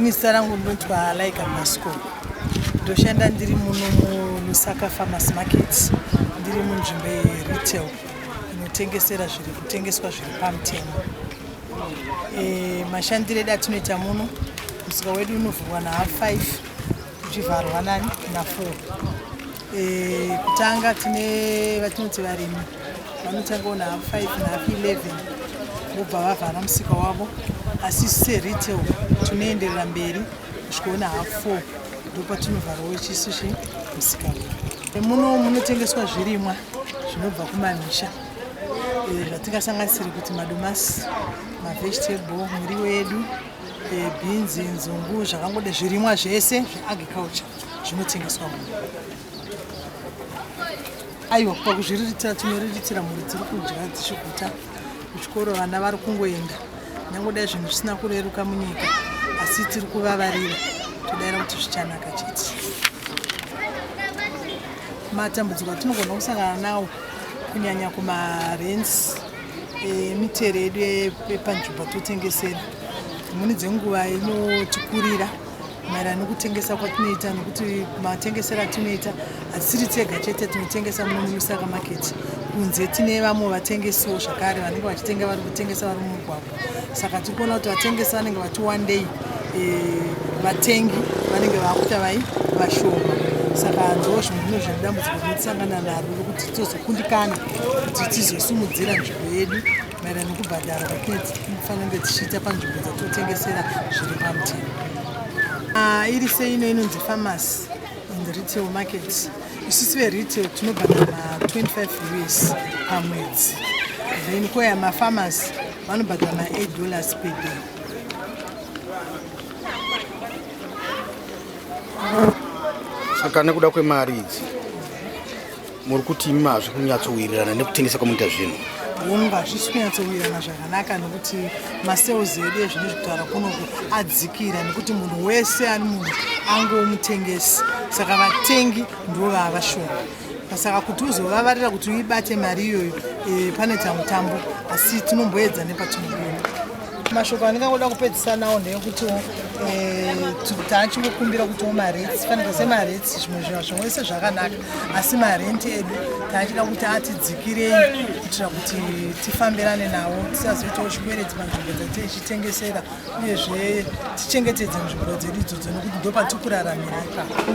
Ini zita rangu ndinonzwa Laika Masco. Ndoshanda ndiri muno muLusaka Farmers Market. Ndiri munzvimbo yeretail inotengesera zviri kutengeswa zviri pamutemo. E, mashandiro edu atinoita muno, musika wedu unovhurwa na half 5 uchivharwa nani na 4. E, kutanga tine vatinoti varimi vanotangawo na half 5 na half 11 vobva vavhara musika wavo, asi isu seretail tinoenderera mberi kusvikawo na half 4 ndopatinovharawo chisu chi musika wedu. Muno munotengeswa zvirimwa zvinobva kumamisha zvatingasanganisire kuti madomasi, mavegetable, miriwo yedu, bhinzi, nzungu, zvakangode zvirimwa zvese zveagriculture zvinotengeswa muno. Aiwa, pakuzviriritira tinoriritira mhuri dziri kudya dzichiguta, kuchikoro vana vari kungoenda, nyange dai zvinhu zvisina kureruka munyika, asi tiri kuvavarira, todaira kuti zvichanaka chete. Matambudziko atinogona kusangana nawo kunyanya kumarents emitero yedu yepanzvimbo totengesera, dzimweni dzenguva inotikurira maererano nekutengesa kwatinoita, nekuti matengesero atinoita hatisiri tega chete tinotengesa muno muLusaka Market. Kunze tine vamwe vatengesiwo zvakare vanenge vachitenga, vari kutengesa vari mumugwagwa. Saka tiri kuona kuti vatengesi vanenge vati wandei, vatengi vanenge vakuita vai vashoma. Saka ndo zvimwe zvino zvedambudziko rinotisangana naro rekuti tozokundikana kuti tizosimudzira nzvimbo yedu maererano nekubhadhara kwatinofanira kunge tichiita panzvimbo dzatinotengesera zviri pamutemo. Iri seino inonzi Farmers in Retail Market. Isusu veretail tinobhadhara ma25 US pamwedzi, then koya mafarmers vanobhadhara ma8 dollars per day. Saka nekuda kwemari idzi muri kuti imi hazvi kunyatsowirirana nekutengesa kwamunoita zvinhu? Hongu, hazvisi kunyatsowirirana zvakanaka nekuti masales edu ezvinhu zvekutaura kunoku adzikira, nekuti munhu wese ari munhu angowo mutengesi, saka vatengi ndo vava vashoma. Saka kuti uzovavarira kuti uibate mari iyoyo, panoita mutambo, asi tinomboedza nepatinogona. Mashoko andingangoda kupedzisa nawo ndeyekutiwo taachingokumbira kutiwo marates, fanika semarates, zvimwe zvinhu zvimwese zvakanaka, asi marent edu taachida kuti atidzikirei kuitira kuti tifambirane nawo, tisazoitawo chikwereti panzvimbo dzatichitengesera, uyezve tichengetedze nzvimbo dzedu idzodzo nekuti ndo patiri kuraramira ipapo.